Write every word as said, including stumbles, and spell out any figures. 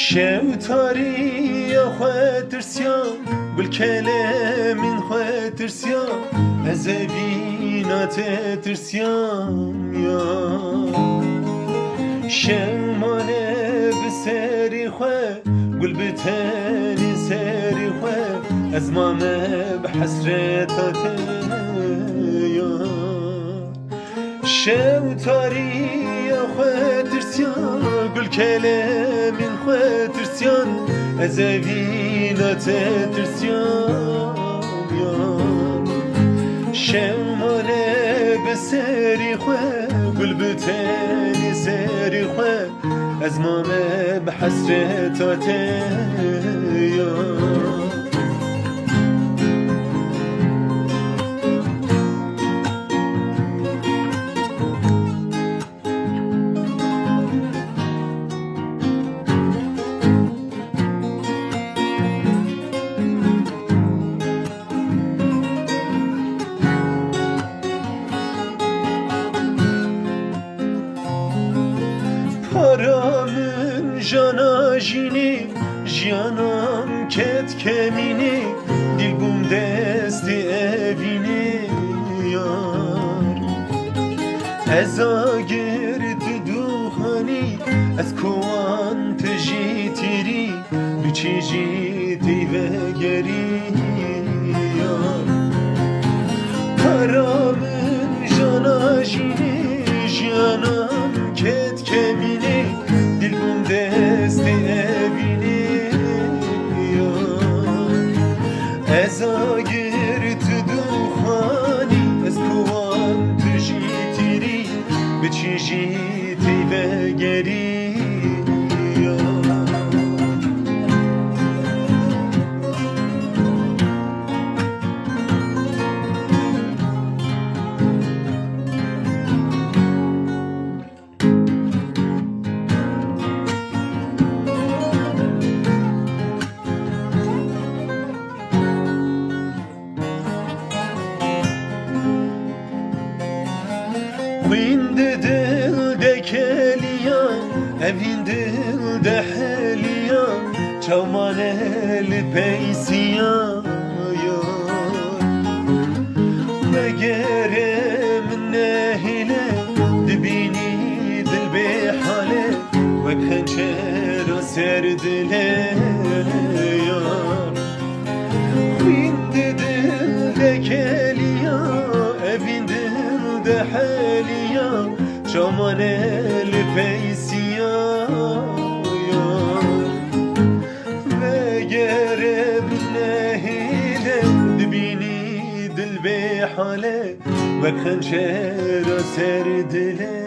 Şew tariya xwe tirsiya, gul kelemên xwe tirsiya, ez evîna te tirsiyam ya. Şew mane bi serê xwe, gul bi tenê serê xwe, ez mame bi hesreta te ya. Şew tariya xwe tirsiya, gul kelemên xwe tirsiyan, ez evîna te tirsiyam ya. Şew mane bi serê xwe, gul bi tenê serê xwe, ez mame bi hesreta te ya. Para min jana jînî, jiyanan ket kemînî, dîl bûm destê evînê yar. Ez agir tu duxanî, ez kowan tu jî tîrî, tu çî jî tey vegerî yar. Para min jana jînê, jiyanan ket kemînê, dîl bûm destê evînê yar. Ez agir tu duxanî, ez kowan tu jî tîrî, bi çî jî tey vegerî ya. Xwîn di dil de keliya, evîn dil de heliya, çaw mane li peysiya ya. Vegere min nehêle, dibînî dil bê hale, wek xençera ser dilê yar. Xwîn di dil de keliya, evîn dil de heliya, çaw mane li peysiya yar. Vegere min nehêle, dibînî dil bê hale, wek xençera ser dilê